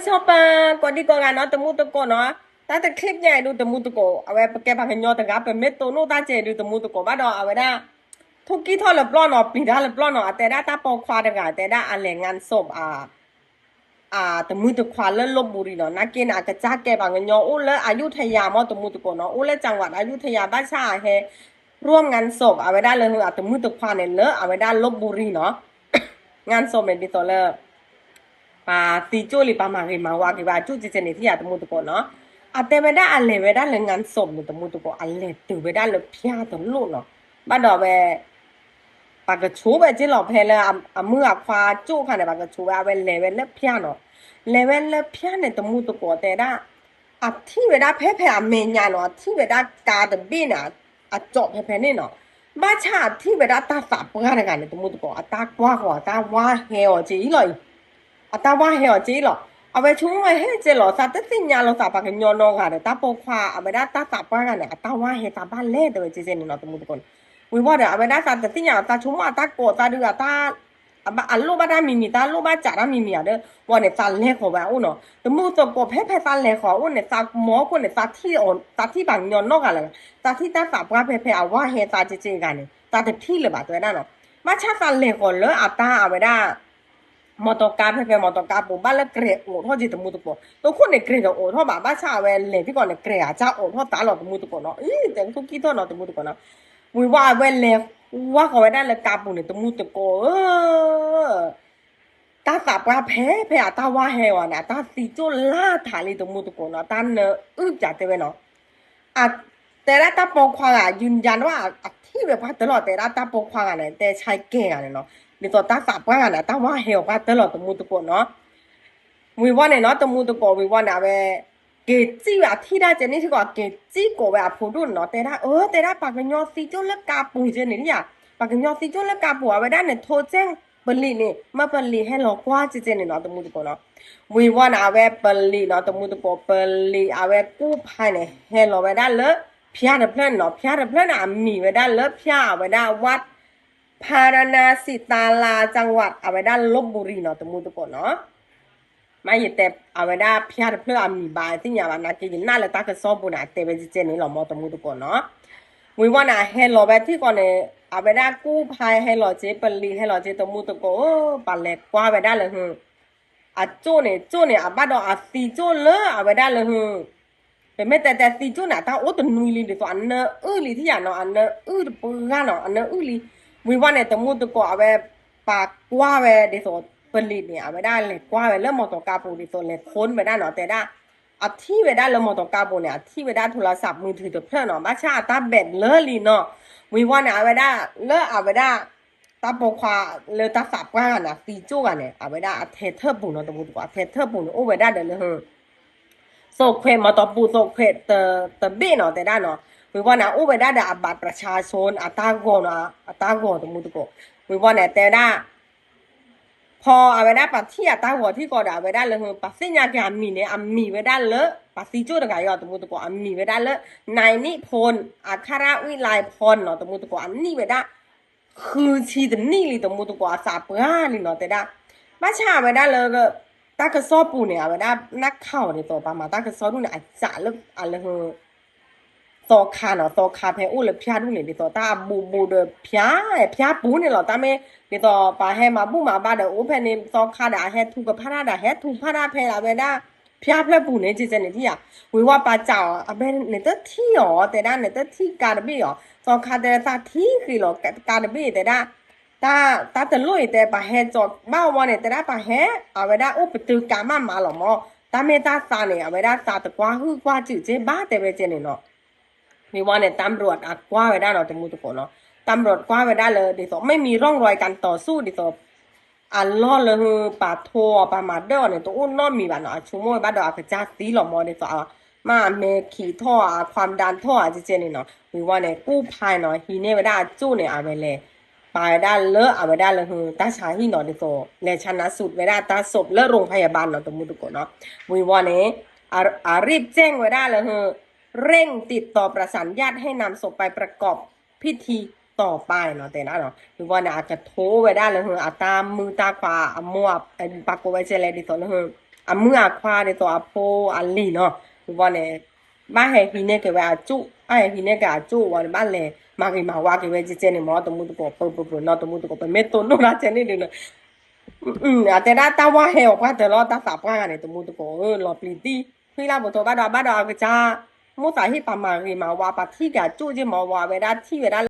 ဆီၣ်ပၢၤ ကိးဒံကိးဂၤနီၤ တမူတကိးနီၤ, တၢ်တ clip ညါအံၤဒုးတမူတကိး အဝဲပကဲပှၤကညီတဂၤ ပမ့ၢ်တိၢ်နီၣ်တၢ်ကဲအံၤဒုးတမူတကိးဘၣ်ဒီး အဝဲဒၣ် ထူၣ်ကံၢ်ထီၣ်လၢပျီနီၤ ပျံၤတၢ်လၢပျီနီၤ အတဲဒၣ်တၢ်ပိာ်ခွါတဂၤ တဲဒၣ်အလဲၤ งานศพ အ တမူတခွါလၢ ลพบุรี နီၤ, နာ်က့န့ၣ် အကစၢ်ကဲပှၤကညီအိၣ်လၢ อยุธยา မ့ၢ်တမူတကိးနီၤ, အိၣ်လၢ จังหวัดอยุธยา ဘၣ်ဆၣ်အဟဲ ร่วมงานศพ အဝဲဒၣ်လၢအတမူတခွါန့ၣ်လၢအဝဲဒၣ် ลพบุรี နီၤ, งานศพ န့ၣ်ဒ်သိးလၢ ပှၤသံကၠိၣ်လံ ပှၤမၤဂ့ၤမၤဝါက့ၤဝဲအကၠိၣ်ကဲကဲန့ၣ် ထံၣ်ယၤတမူတကိးနီၤ, အတဲဝဲဒၣ်အလဲၤဝဲဒၣ်လၢ งานศพ န့ၣ် တမူတကိး အလဲၤတုၤဝဲဒၣ်လၢဖၠါတလိၣ်နီၤ, ဘၣ်ဒီးဝဲ ပှၤကဆိးဝဲက့လီၤ ဖဲလၢအမုၣ်အခွါကၠိၣ်အခါန့ၣ် ပှၤကဆိးဝဲ အဝဲလဲၤဝဲလၢဖၠါနီၤ, လဲၤဝဲလၢဖၠါန့ၣ် တမူတကိးတဲဒၣ် အထံၣ်ဝဲဒၣ်ဖဲဖဲအမဲာ်ညါနီၤ, အထံၣ်ဝဲဒၣ်ကါတဘ့ၣ်န့ၣ် အကၠိၣ်ဖဲဖဲန့ၣ်နီၤ, ဘၣ်ဆၣ်အထံၣ်ဝဲဒၣ်တၢ်သးပှၢ်တဂၤန့ၣ် တမူတကိး အတၢ်ကွၢ်ဃီၤ အတၢ်ဝါဟဲအီၤက့အံၤလီၤအံၤ, အတၢ်ဝါဟဲအီၤက့အံၤလီၤ, အဝဲဆိကမိၣ်ဝဲဟဲကဲလီၤ သးတသ့ၣ်ညါလီၤသး ပှၤကညီနီတဂၤဒီး တၢ်ပိာ်ခွါ အဝဲဒၣ်တၢ်သးပှၢ်တဂၤန့ၣ် အတၢ်ဝါဟဲသးဘၣ်လဲၣ် တဲဝဲကဲကဲန့ၣ်နီၤ တမူတကိးန့ၣ်, ဝံၤဝီဒီး အဝဲဒၣ်သးတသ့ၣ်ညါလီၤ သးဆိကမိၣ်အတၢ်ကိးသးဒုး အတၢ် အလိၣ်ဘၣ်တၢ်မံၤမံၤ တၢ်လိၣ်ဘၣ်စးတၢ်မံၤမံၤဧါဒီး ဝံၤန့ၣ် သးလဲၤဃီၤဝဲအအိၣ်နီၤ, တမူတကိး ဖဲဖဲသးလဲၤဃီၤအအိၣ်န့ၣ် သးမၤခိၣ်န့ၣ် သးထံၣ် သးထံၣ်ပှၤကညီနီတဂၤလၢၤ, သးထံၣ်တၢ်သးပှၢ်ဖဲဖဲအဝါဟဲသးကဲကဲဂၤန့ၣ် သးတထံၣ်လၢၤဘၣ် တဲဝဲဒၣ်နီၤ, ဘၣ်ဆၣ်သးလဲၤဃီၤလၢအတၢ်အဝဲဒၣ် မီတီကါ ဖဲဖဲမီတီကါပူၤ ဘၣ်လၢကြဲၤအိးထီၣ်က့ၤတမူတကိး, တခိၣ်န့ၣ် ကြဲၤတအိးထီၣ်ဘၣ်, ဘၣ်ဆၣ်အဝဲလဲၤထံကီးန့ၣ် ကြဲၤအစၢ်အိးထီၣ်သးလီၤတမူတကိးနီၤ, အံၤ တဲထူၣ်ကံၢ်ထီၣ်နီၤ တမူတကိးနီၤ, ဝံၤဝီအဝဲလဲၤဝါဃီၤဝဲဒၣ်လၢကါပူၤန့ၣ် တမူတကိးဧၢ တၢ်သးပှၢ်ဖဲဖဲအတၢ်ဝါဟဲအီၤန့ၣ် အတၢ်သံကၠိၣ်လၢထးလံ တမူတကိးနီၤ, တၢ်နၢအုၣ်ပၠးတဲဝဲနီၤ, တဲဒၣ်တၢ်ပိာ်ခွါဂၤ ယုၢ်ယါန့ၣ်ဘၣ် အထံၣ်ဝဲပှၤတၢၢ်လီၤ တဲဒၣ်တၢ်ပိာ်ခွါဂၤန့ၣ် တဲဆါကဲဂၤန့ၣ်နီၤ, ဒ်သိးတၢ်သးပှၢ်ဂၤန့ၣ် အတၢ်ဝါဟဲအီၤပှၤတၢၢ်လီၤ တမူတကိးနီၤ, ဝံၤဝီန့ၣ်နီၤ တမူတကိး ဝံၤဝီန့ၣ် အဝဲ က့ၤစံၣ်ဝဲအထံၣ်ဒၣ်ကဲန့ၣ်ထံကီး က့ၤစံၣ်ကိးဝဲအဖိဒိၣ်န့ၣ်နီၤ, တဲဒၣ်အၢ တဲဒၣ်ပှၤကညီသံကၠိၣ်လၢကါပူၤကဲန့ၣ်လံယါ, ပှၤကညီသံကၠိၣ်လၢကါပူၤ အဝဲဒၣ်န့ၣ် ထိကဲ ပလံးန့ၣ် မ့ၢ်ပလံးဟဲလီၤကွၢ်ကဲကဲန့ၣ်နီၤ တမူတကိးနီၤ, ဝံၤဝီန့ၣ် အဝဲပလံးနီၤ တမူတကိး ပလံး အဝဲကူဖဲန့ၣ် ဟဲလီၤဝဲဒၣ်လၢ ဖၠါတဖျၢၣ်န့ၣ်နီၤ, ဖၠါတဖျၢၣ်န့ၣ် အမံၤဝဲဒၣ်လၢဖၠါ အဝဲဒၣ် วัดพระนารสีตารา จังหวัด အဝဲဒၣ် ลพบุรี နီၤ တမူတကိးနီၤ မ့ၢ်ယတဲ အဝဲဒၣ်ဖၠါတဖျၢၣ်အမံၤဘၣ် သ့ၣ်ညါဘၣ် နာ်က့ယနၢ်လၢတၢ်ကစီၣ်ပူၤန့ၣ် အတဲဝဲကဲကဲန့ၣ်လီၤ မ့ၢ်တမူတကိးနီၤ, ဝံၤဝီန့ၣ် အဟဲလီၤဝဲထံကီးန့ၣ် အဝဲဒၣ်ကူဖဲဟဲလီၤကဲ ပလံးဟဲလီၤကဲ တမူတကိးဧၢ ပလဲၤကွၢ်ဝဲဒၣ်လၢဟု အကၠိၣ်န့ၣ် ကၠိၣ်န့ၣ် အဘၣ်ဒီးအသံကၠိၣ်လၢအဝဲဒၣ်လၢဟု ပမ့ၢ်တဲတဲသံကၠိၣ်န့ၣ် အတၢ်အိၣ်တနွံလံ ဒ်သိးအနၢအုၣ်လံထံယါနီၤ, အနၢအုၣ်တပှၢ်ဂၤနီၤ အနၢအုၣ်လံ, ဝံၤဝီန့ၣ် တမူတကိး အဝဲ ပာ်ကွၢ်ဝဲဒ်သိး ပလံးန့ၣ် အဝဲဒၣ်လဲၤကွၢ်ဝဲလၢမီတီကါပူၤ ဒ်သိးလဲၤခိၣ်ဝဲဒၣ်နီၤ တဲဒၣ် အထံၣ်ဝဲဒၣ်လၢမီတီကါပူၤန့ၣ် အထံၣ်ဝဲဒၣ် โทรศัพท์มือถือ တဖျၢၣ်နီၤ ဘၣ်ဆၣ်အတၢ် แบต လၢာ်လံနီၤ, ဝံၤဝီန့ၣ် အဝဲဒၣ် လၢအဝဲဒၣ် တၢ်ပိာ်ခွါလၢတၢ်သးပှၢ်ဂၤန့ၣ် အသံကၠိၣ်ဂၤန့ၣ် အဝဲဒၣ်အထဲထၢၣ်ပူၤနီၤ တမူတကိး အထဲထၢၣ်ပူၤန့ၣ် အိၣ်ဝဲဒၣ်ဒီးလၢဟု သိးခွဲး မီတီပူၤ သိးခွဲးတဘ့ၣ်နီၤ တဲဒၣ်နီၤ, ဝံၤဝီန့ၣ် အိၣ်ဝဲဒၣ်ဒီးအ บัตรประชาชน အတၢ်ဂီၤနီၤ အတၢ်ဂီၤတမူတကိး, ဝံၤဝီန့ၣ် တဲဒၣ် ဖဲအဝဲဒၣ်ပှၤထံၣ်အတၢ်ဂီၤထံကီးဒီး အဝဲဒၣ်လၢဟု ပှၤသ့ၣ်ညါက့ၤအမံၤန့ၣ် အမံၤဝဲဒၣ်လၢ ပှၤသံကၠိၣ်တဂၤအံၤ တမူတကိး အမံၤဝဲဒၣ်လၢ นายนิพนธ์ อัครวิไลพร နီၤ တမူတကိး အနံၣ်ဝဲဒၣ် ဃုဆံတနံၣ်လံ တမူတကိး အသးပှၢ်လံနီၤ တဲဒၣ်, ဘၣ်ဆၣ်အဝဲဒၣ်လၢ တၢ်ကစီၣ်ပူၤန့ၣ် အဝဲဒၣ် နၢ်ခးအီၤဒ်သိး ပှၤမၤတၢ်ကစီၣ်ဒ်န့ၣ် အစးလၢအလၢဟု သီခါနီၤ သီခါဖဲအိၣ်လၢဖၠါဒူၣ်န့ၣ် ဒ်သိးတၢ်အဘူးဘူးဒီးဖၠါ ဖၠါပူၤန့ၣ်လီၤ တၢ်မ့ၢ် ဒ်သိးပှၤဟဲမၤဘူၣ်မၤဘါဒီးအိၣ်ဖဲန့ၣ် သီခါဒီးအဟဲထူကဖၣ်တၢ်ဒီး ဟဲထူဖၣ်တၢ်ဖဲအဝဲဒၣ် ဖၠါဖျၢၣ်ပူၤန့ၣ် ကဲကဲန့ၣ်ထံၣ်ယါ, ဝံၤဝီပာ်စးအီၤ အဘဲန့ၣ်တထံၣ်အီၤ တဲဒၣ်န့ၣ်တထံၣ်ကါတဘ့ၣ်အီၤ သီခါတဲသးထံၣ်ဃံးလီၤ ကါတဘ့ၣ်တဲဒၣ် တၢ်တလိၣ်အံၤတဲ ပှၤဟဲကၠီၤဘၣ်ဝီန့ၣ် တဲဒၣ်ပှၤဟဲ အဝဲဒၣ်အိၣ်ပတုာ်ကါမးမးလီၤမး, တၢ်မ့ၢ်တၢ်သးန့ၣ် အဝဲဒၣ်သးတကွၢ်ဟုၣ်ကွၢ်စုးက့ဘၣ် တဲဝဲကဲန့ၣ်နီၤ, မ့ၢ်ဝီန့ၣ် ตำรวจ အကွၢ်ဝဲဒၣ်နီၤ တမူတကိးနီၤ, ตำรวจ ကွၢ်ဝဲဒၣ်လၢ ဒ်သိး ไม่มีร่องรอยการต่อสู้ ဒ်သိး အလီၢ်လၢဟု ပာ်ထိအီၤ ပာ်မၤဒၢၣ်အီၤန့ၣ် တအိၣ်နီတမံၤဘၣ်နီၤ, အဆိကမိၣ်ဝဲဘၣ်ဒီးအကစၢ်သံလီၤမး ဒ်သိး မ့ၢ်အမဲာ်ခံးထီၣ်ဧါ ความดัน ထီၣ်ဧါ ကဲကဲန့ၣ်နီၤ, ဝံၤဝီန့ၣ် ကူဖဲနီၤ ဟံးန့ၢ်ဝဲဒၣ်အကၠိၣ်န့ၣ် အဝဲလဲၤ ပာ်ဝဲဒၣ်လၢအဝဲဒၣ်လၢဟု တၢ်ဆါဟံၣ်နီၤ ဒ်သိး လဲၤဆါနါစုးဝဲဒၣ်တၢ်စိးလၢ โรงพยาบาล နီၤ တမူတကိးနီၤ, ဝံၤဝီန့ၣ် အရ့ၣ်စဲၣ်ဝဲဒၣ်လၢဟု เร่งติดต่อประสานญาติให้นำศพไปประกอบพิธีต่อไป နီၤ တဲဒၣ်နီၤ, ဝံၤဝီန့ၣ် အကထိဝဲဒၣ်လၢဟု အတၢ်မုၢ်တၢ်ခွါအမိၢ် ပှၤကိးဝဲကဲလဲၣ် ဒ်သိးလၢဟု အမုၢ်အခွါဒ်သိးအဖိအလံၤနီၤ, ဝံၤဘၣ်န့ၣ် ဘၣ်ဟဲဟံးန့ၢ်က့ၤဝဲအကၠိၣ်, ဘၣ်ဟဲဟံးန့ၢ်က့ၤအကၠိၣ်ဝံၤန့ၣ် ဘၣ်လဲၤမၤဂ့ၤမၤဝါက့ၤဝဲကဲကဲန့ၣ်မ့ၢ် တမူတကိး ပပပနီၤ တမူတကိး ပမ့ၢ်တိၢ်နီၣ်တၢ်ကဲန့ၣ်ဒုးနီၤ, အတဲဒၣ်တၢ်ဝါဟဲအီၤပှၢ်တၢၢ်လီၤ တၢ်သးပှၢ်ဂၤန့ၣ် တမူတကိးဧၢ လီၤပျံၤသံ, ဖှံလၢပထိးဘၣ်ဒီး ဘၣ်ဒီးအကစၢ် မိၣ်သးဟ့ၣ်ပှၤမၤဂ့ၤမၤဝါ ပှၤထံၣ်က့ၤအကၠိၣ်က့မ့ၢ် ဝံၤဝဲဒၣ်ထံၣ်ဝဲဒၣ်